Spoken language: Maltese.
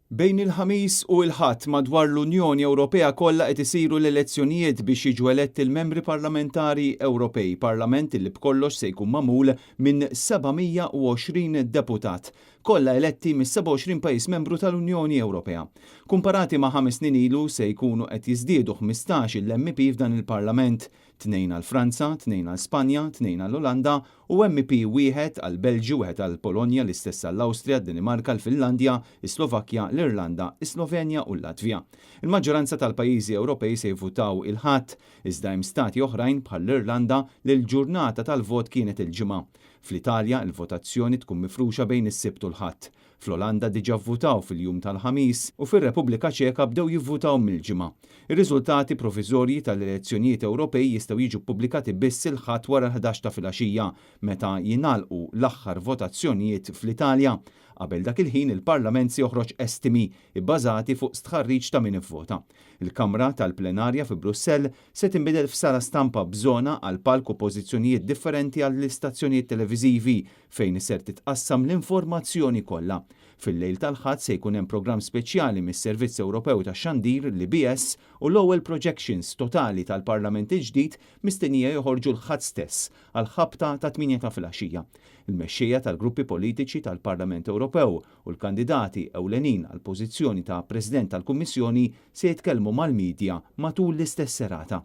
Bejn il-Ħamis u l-Ħadd madwar l-Unjoni Ewropea kollha qed isiru l-elezzjonijiet biex jiġu eletti l-membri parlamentari Ewropej, parlament li b'kollox se jkun magħmul minn 720 deputat, kollha eletti mis-27 pajjiż membru tal-Unjoni Ewropea. Kumparati ma' 5 snin ilu, se jkunu qed jiżdiedu 15 il-MP f'dan il-parlament: tnejn għal Franza, tnejn għal Spanja, tnejn għal Olanda u MP wieħed għal Belġju, wieħed għal Polonja, l-istess għall Awstrija, Danimarka, l-Finlandja, is-Slovakkja, l-Irlanda, is-Slovenja u l-Latvja. Il-maġġoranza tal-pajjiżi Ewropej se jivvutaw il-Ħadd, iżda hemm stati oħrajn bħall-Irlanda li l-ġurnata tal-vot kienet il-Ġimgħa. Fl-Italja il-votazzjoni tkun mifruxa bejn is-Sibt u l-Ħadd. Fl-Olanda diġà vvutaw fil-jum tal-Ħamis u fir-Repubblika Ċeka bdew jivvutaw mill-Ġimgħa. Ir-riżultati proviżorji tal-elezzjonijiet Ewropej jistgħu jiġu ppubblikati biss il-Ħadd wara l-11 ta' filgħaxija, meta jingħalqu l-aħħar votazzjonijiet fl-Italja. Qabel dak il-ħin il-Parlament se joħroġ estimi bbażati fuq stħarriġ ta' min ivvota. Il-Kamra tal-Plenarja fi Brussell se tinbidel f'sala stampa b'żona għal palk u pożizzjonijiet differenti għall-istazzjonijiet televiżivi fejn ser titqassam l-informazzjoni kollha. Fil-lejl tal-Ħadd se jkun hemm programm speċjali mis-Servizz Ewropew tax-Xandir, l-IBS, u l-ewwel projections totali tal-Parlament il-ġdid mistennija joħorġu l-Ħadd stess għal ħabta ta' 8 ta' filgħaxija. Il-mexxejja tal-gruppi politiċi tal-Parlament Ewropew u l-kandidati ewlenin għal pożizzjoni ta' President tal-Kummissjoni se jitkellmu mal-medja matul l-istess serata.